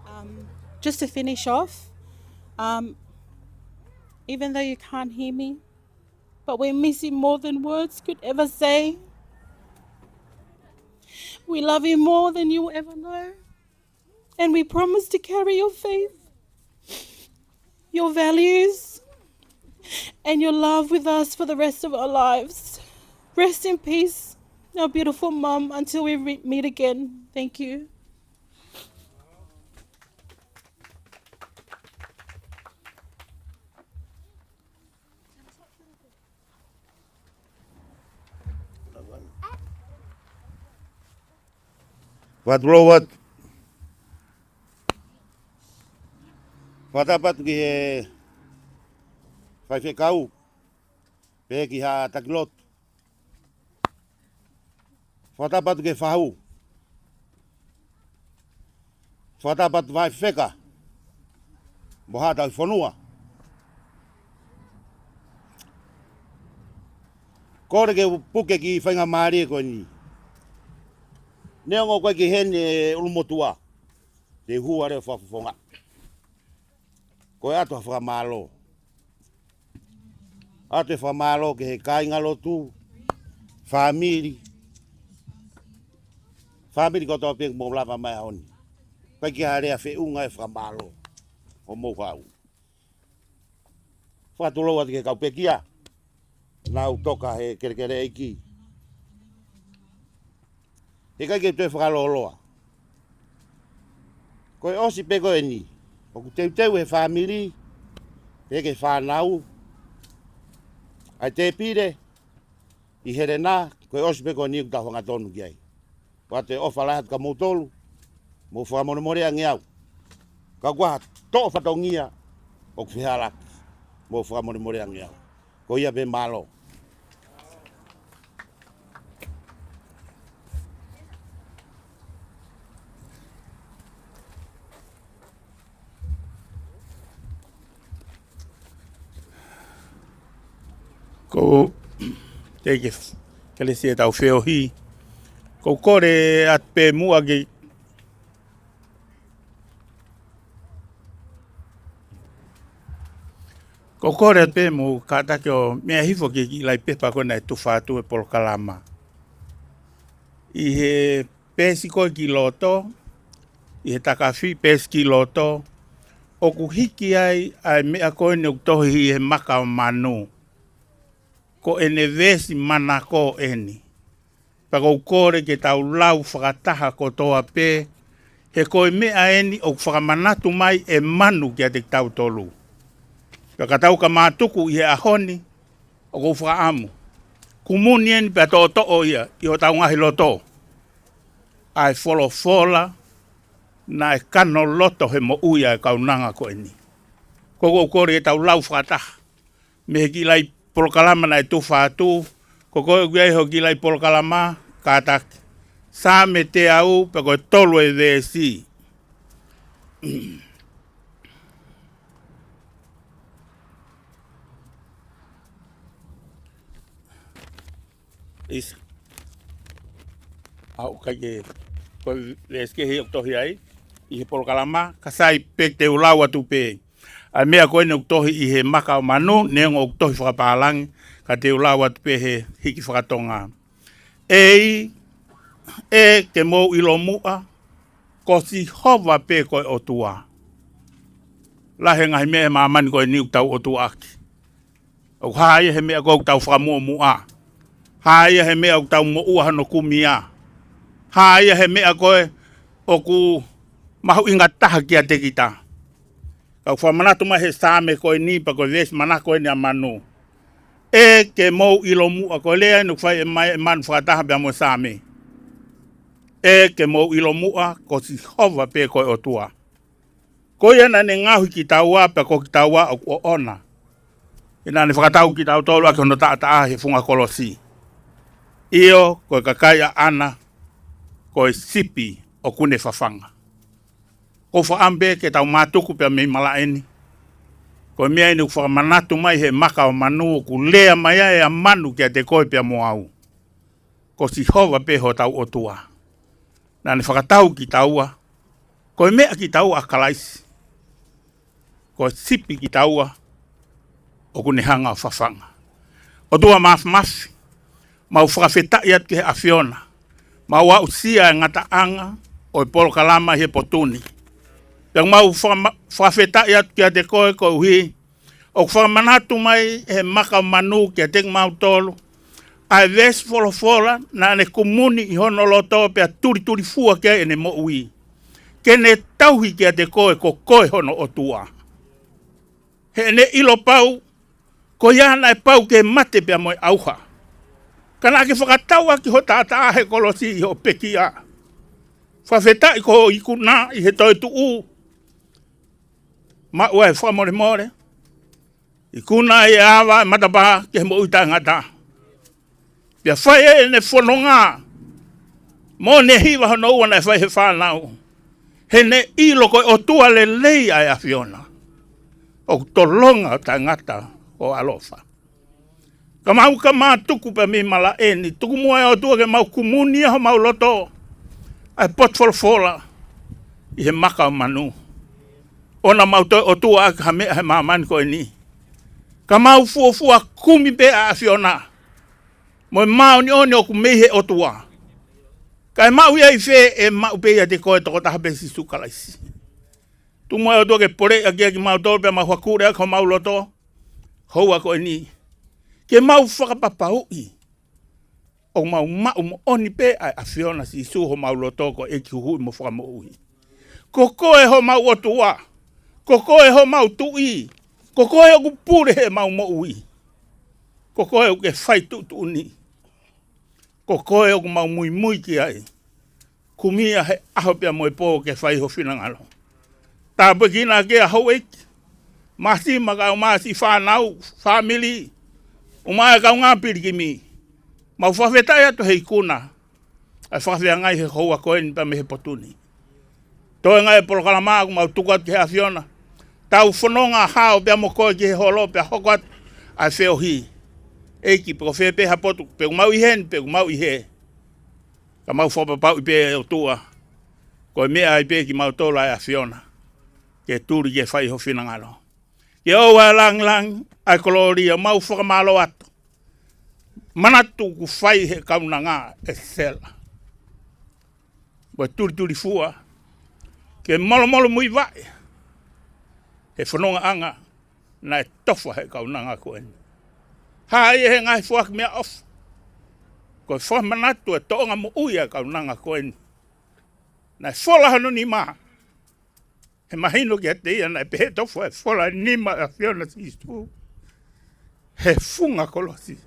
Um, just to finish off, um, even though you can't hear me, but we miss him more than words could ever say. We love him more than you'll ever know. And we promise to carry your faith, your values, and your love with us for the rest of our lives. Rest in peace, our beautiful mum, until we re-, meet again. Thank you. Fakatulou atu. Fakatapu atu ki he faifekau, pehē ki he taki lotu. Fakatapu atu ki he fahu. Fakatapu atu faifekau mo haʻa tauhi fonua. Kole ke u puke e kiʻi faingamālie ko eni. Neongo ko e ʻikai ke ʻi heni e ʻulumotuʻa, te u hū atu ʻo fakafofonga. Ko e ʻoatu ha fakamālō. ʻOatu e fakamālō ki he kāingalotu, fāmili. Fāmili kotoa pē ʻoku mou lava mai he ʻaho ni. ʻIkai ke ʻi ai ha lea feʻunga e fakamālō ʻo mou haʻu. Fakatulou atu ki he kau pekia naʻa nau toka he kelekele ʻeiki. He ʻikai ke toe fakalōloa. Ko e ʻosi pē ko eni, ʻoku teuteu he fāmili, pehē ki he fānau, ʻa e tēpile ʻi Helena, ko e ʻosi pē ko eni ʻoku tau hangatonu ki ai. ʻOatu e ʻofa lahi atu kia moutolu, mou fakamolemole ange au. Ka ʻoku ʻi ai ha toʻo fatongia ʻoku fehālaaki, mou fakamolemole ange au. Ko ia pē, mālō. Ko e, thank you, kelesi e tau feohi. Ko e kole atu pē muʻa ke Ko e kole atu pē mo kātaki ʻo meʻa hifo ki he kiʻi laʻi pepa ko ē naʻe tufa atu e polokalama. ʻI he peesi ko ē ki loto, ʻi he takafi peesi ki loto, ʻoku hiki ai ʻa e meʻa ko eni ʻoku tohi ʻi he Maka ʻo Manu. Ko ʻene veesi manako eni. Pea ʻoku ou kole ke tau lau fakataha kotoa pē, he ko e meʻa eni ʻoku fakamanatu mai ʻe Manu kiate kitautolu. Pea ka tau ka mātuku ʻi he ʻaho ni, ʻoku ou fakaʻamu, kumuni eni pea toʻotoʻo ia ʻi hotau ngaahi loto ʻa e folofola naʻe kano loto he moʻui ʻa e kaunanga ko eni. Ko ʻoku ou kole ke tau lau fakataha mei he kiʻi laʻi polokalama naʻe tufa atu, ko koe ʻoku ʻi ai hoʻo kiʻi laʻi polokalama, kātaki. Saame teau, pea ko e tolu e veesi. ʻIsa. ʻOku ʻikai ke, ko e veesi kehe ʻoku tohi ai ʻi he polokalama, ka sai pē te u lau atu pē ʻa e meʻa ko eni ʻoku tohi ʻi he Maka ʻo Manu, neongo ʻoku tohi fakapālangi, ka te u lau atu pē he hiki fakatonga. ʻEi, ʻe ke mou ʻilo muʻa, ko Sihova pē ko e ʻOtua. Lahi e ngaahi meʻa he māmani ko eni ʻoku tau ʻotuaʻaki. ʻOku hā ia he meʻa ko ē ʻoku tau fakamuʻomuʻa. Hā ia he meʻa ʻoku tau moʻua hono kumia. Hā ia he meʻa ko ē ʻoku mahuʻinga taha kiate kita. Ka ʻoku fakamanatu mai he Saame ko eni pea ko e veesi manako eni ʻa Manu. ʻE ke mou ʻilo muʻa, ko e lea eni ʻoku fai ʻe mai ʻe Manu fakataha pea mo e Saame. ʻE ke mou ʻilo muʻa, ko Sihova pē ko e ʻOtua. Ko ia naʻa ne ngaohi kitaua pea ko kitaua ʻoku ʻoʻona. He naʻa ne fakatau kitautolu ʻaki hono taʻataʻa he funga kolosi. ʻIo, ko e kakai ʻaʻana, ko e sipi ʻoku ne fafanga. ʻOku ou fakaʻamu pē ke tau mātuku pea mei malaʻe ni. Ko e meʻa eni ʻoku fakamanatu mai he Maka ʻo Manu ʻoku lea mai ai ʻa Manu kiate koe pea mo au. Ko Sihova pē hotau ʻOtua. Naʻa ne fakatau kitaua. Ko e meʻa kitaua ʻa Kalaisi. Ko e sipi kitaua ʻoku ne hanga ʻo fafanga. ʻOtua Māfimafi, mau fakafetaʻi atu ki he ʻAfiona. Mau aʻusia e ngataʻanga ʻo e polokalama ʻi he potu ni. Pea mau fakama-, fakafetaʻi atu kiate koe koeʻuhi ʻoku fakamanatu mai he maka manu kiate kimautolu ʻa e veesi folofola naʻa ne kumuni ʻi hono loto pea tulitulifua ki ai ʻene moʻui, ke ne tauhi kiate koe ko koe hono ʻOtua. Heʻene ʻilo pau, ko ia naʻe pau ke mate pea mo e ʻauha, ka naʻa ke fakatau ʻaki ho taʻataʻa he kolosi ʻi hoʻo pekia. Fakafetaʻi ko hoʻo ikuna ʻi he toetuʻu, maʻu ai e fakamolemole, ikuna ai e ava e matapā ki he moʻui taʻengata. Pea fai ʻene fononga mo ʻene hiva hono ua naʻe fai he fānau, heʻene ʻilo ko e ʻOtua lelei ʻa e ʻAfiona, ʻoku tolonga ʻo taʻengata ʻo ʻaloʻofa. Ka mau ka mātuku pē mei malaʻe ni, tuku muʻa ʻe ʻOtua ke mau kumuni ʻa homau loto ʻa e potu folofola ʻi he maka manu, ʻoua naʻa mau toe ʻotua ʻaki ha meʻa he māmani ko eni. Ka mau fuofua kumi pē ʻa e ʻAfiona mo e māʻoniʻoni ʻoku mei he ʻOtua, kae maʻu ia ʻi fē? ʻE maʻu pē ʻiate koe, tokotaha pē Sīsū Kalaisi. Tuku muʻa ʻe ʻOtua ke poleʻi ʻaki kimautolu pea mau hakule ʻaki homau loto houa ko eni, ke mau fakapapauʻi ʻoku mau maʻu moʻoni pē ʻa e ʻAfiona Sīsū homau loto ko e ʻEiki Huhuʻi mo Fakamoʻui. Ko koe homau ʻOtua, ko koe homau Tuʻi, ko koe ʻoku pule heʻemau moʻui, ko koe ʻoku ke fai tuʻutuʻuni, ko koe ʻoku mau muimui ki ai. Kumi ia he ʻaho pea mo e pō ke fai ho finangalo. Tāpuekina ʻaki ʻa houʻeiki, māsi maka au māsi fānau, fāmili, ʻumaʻā e kaungā pilikimi. Mau fakafetaʻi atu he ikuna ʻa e fakafeangai he houa ko eni pea mei he potu ni. Toenga e polokalama ʻoku mau tuku atu ki he ʻAfiona. Tau fononga hao pea mo koe ki he holo pea hoko atu ʻa e feohi. ʻEiki, pe ko fē pē ha potu, pe ʻoku mau ʻi heni, pe ʻoku mau ʻi hē, ka mau fakapapauʻi pē ʻe ʻOtua, ko e meʻa ai pē kimautolu ʻa e ʻAfiona, ke tuli ke fai ho finangalo. Ke ʻoua ʻa e langilangi, ʻa e kolōlia, mau fakamālō atu. Manatu kuo fai he kaunanga ʻe Sela mo e tulitulifua, ke molomolomuivaʻe he fonongaʻanga naʻe tofa he kaunanga ko eni. Hā ia he ngaahi foaki meʻaʻofa, ko e fakamanatu e toʻonga moʻui ʻa e kaunanga ko eni. Naʻe fola hono nima, he mahino kiate ia naʻe pehē tofu e fola nima ʻa e ʻAfiona Sīsū he funga kolosi.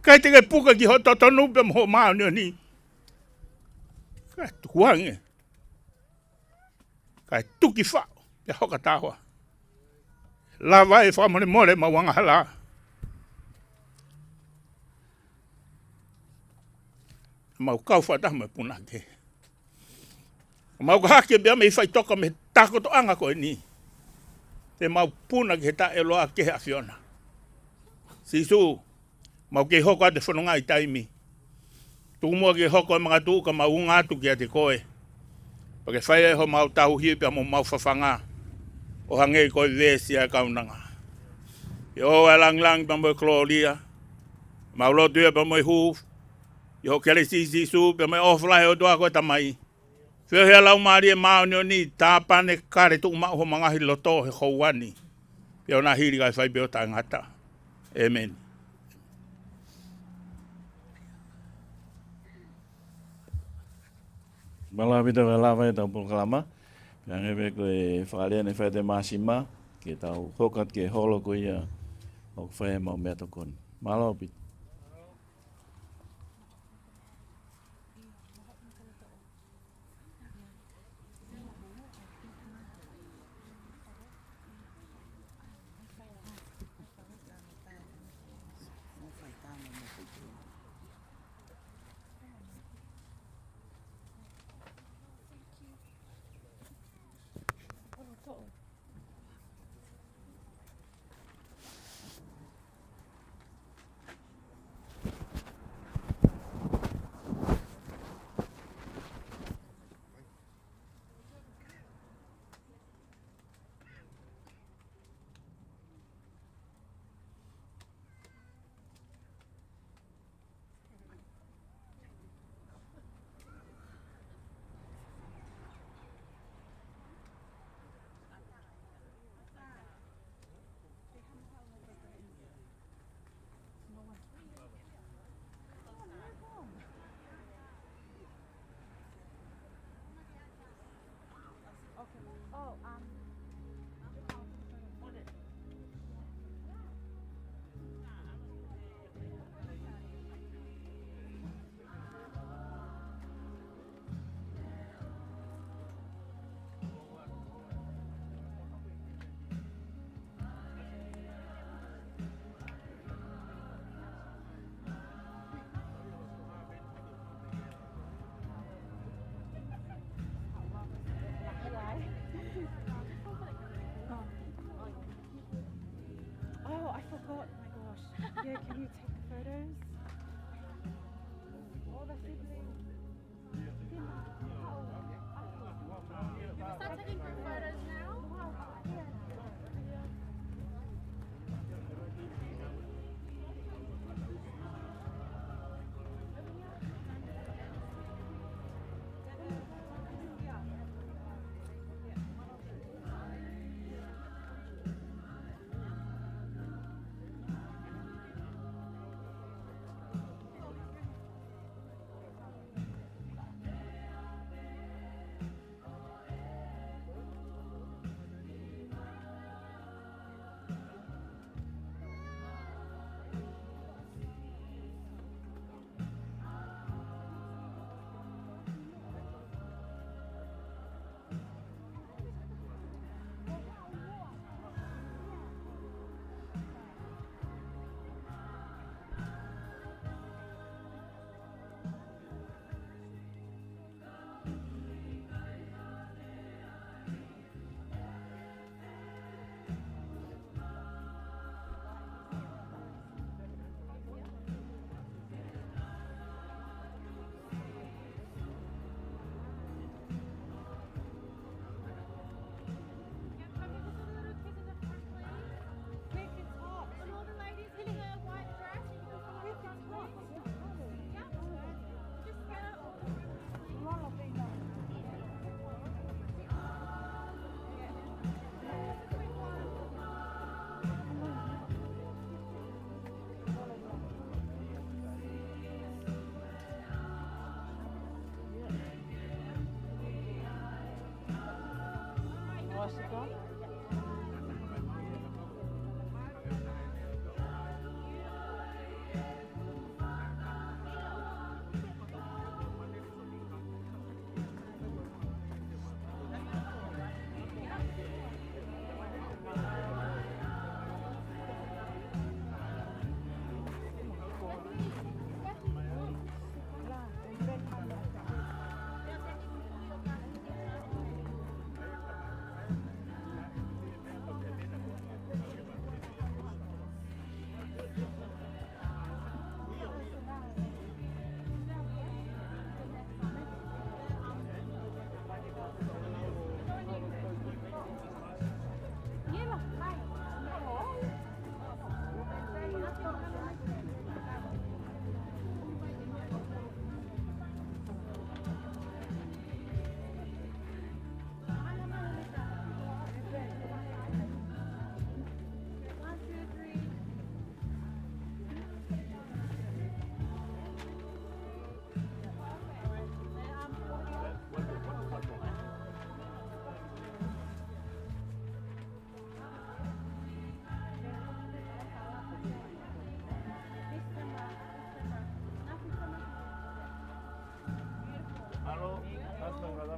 ʻIkai te ke puka ki ho totonu pea mo ho māʻoniʻoni, kae tukuange, kae tuki faʻo pea hoka taua. Lava e fakamolemole mau angahala, mau kau fakataha mo e punake. Mau ka hake pea mei faʻitoka mei he takotoʻanga ko eni, te mau puna ki he taʻeʻiloa ki he ʻAfiona. Sīsū, mau kei hoko atu e fononga ʻi taimi. Tuku muʻa ke hoko e makatuʻu ka mau unga atu kiate koe, pea ke fai ai homau tauhi pea mo mau fafanga, ʻo hangē ko e veesi ʻa e kaunanga. Ke ʻoua ʻa e langilangi pea mo e kolōlia, mau lotu ia pea mo e hū, ʻi ho kelesi Sīsū pea mo e ʻofa lahi ʻa e ʻOtua ko e Tamai, feohi ʻa e Laumālie Māʻoniʻoni, tāpane kale tuʻu maʻu homau ngaahi loto he houa ni, pea ʻo na hili kae fai pē ʻo taʻengata. ʻĒmeni. Mālō ʻaupito e lava e tau polokalama. Pea hangē pē ko e fakalea naʻe fai ʻe Māsima, ke tau hoko atu ki he holo ko ia ʻoku fai ai ʻemau meʻatokoni. Mālō ʻaupito. Forgot, my gosh. Yeah, can you take the photos? All the siblings. Can we start taking group photos now? Hello, how's the weather?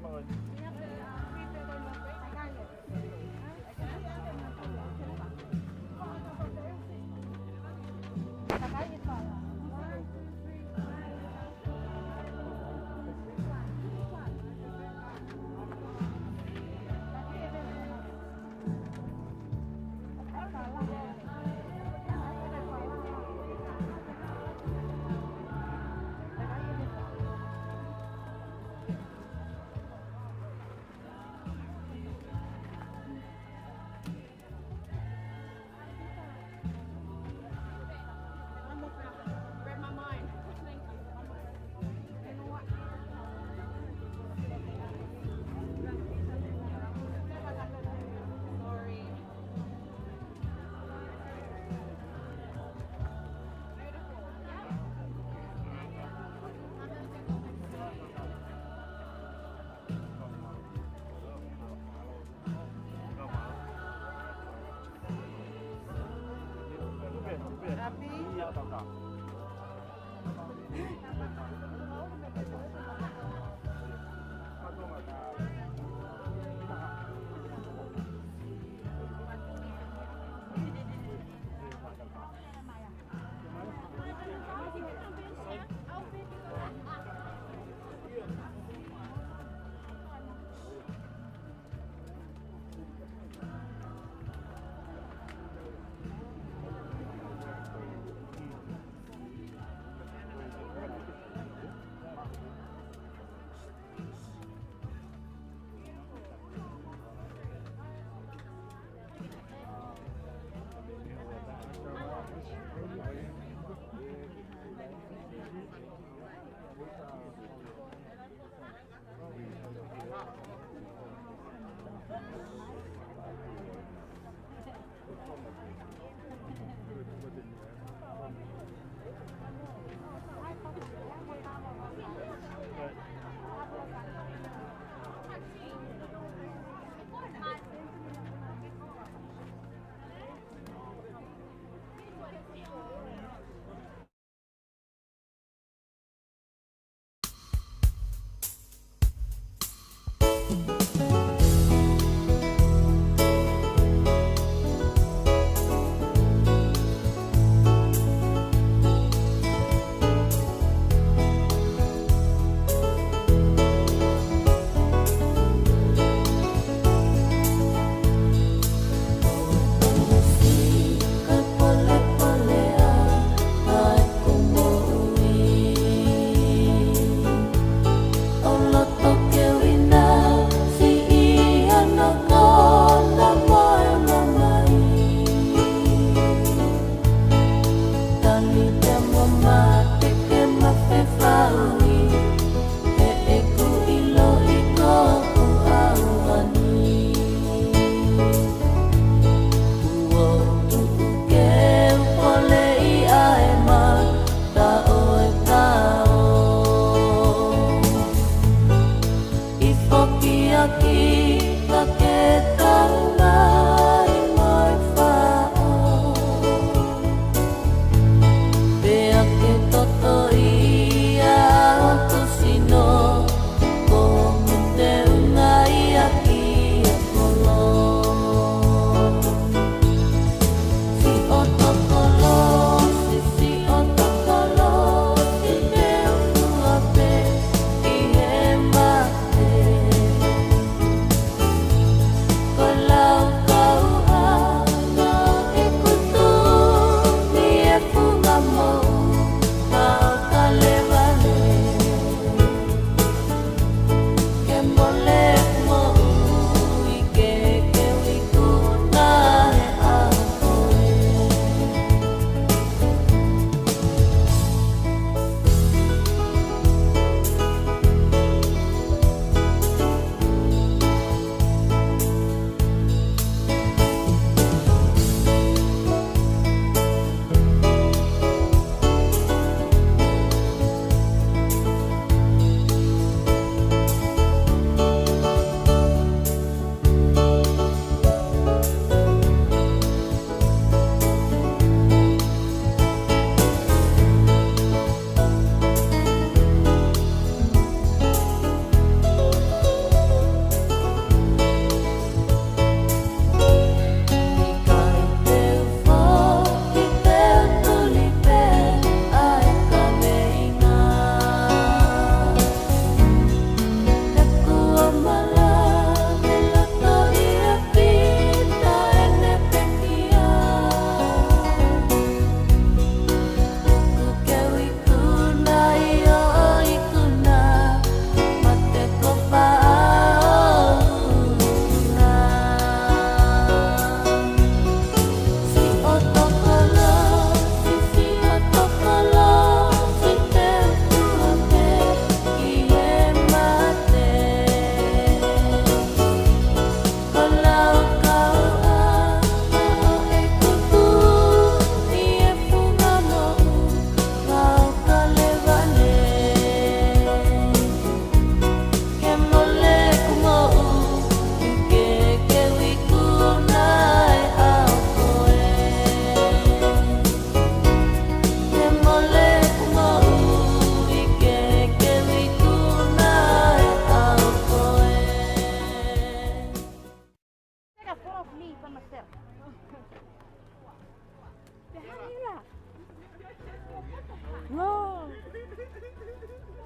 No.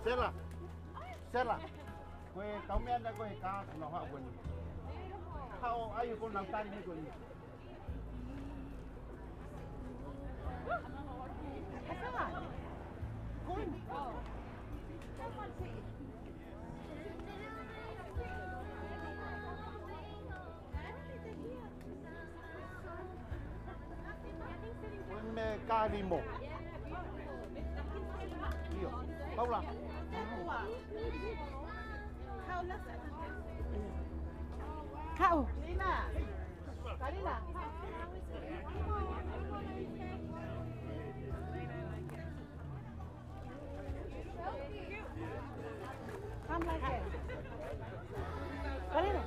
Sela. Sela. Ko e kau meʻa na ko e kā, nau haʻu ko eni. Haʻu ai ko nau tali ni ko eni. Ko e meʻa kali mo. ʻIo. Paula. Kau. Kalila. Come like that. Kalila.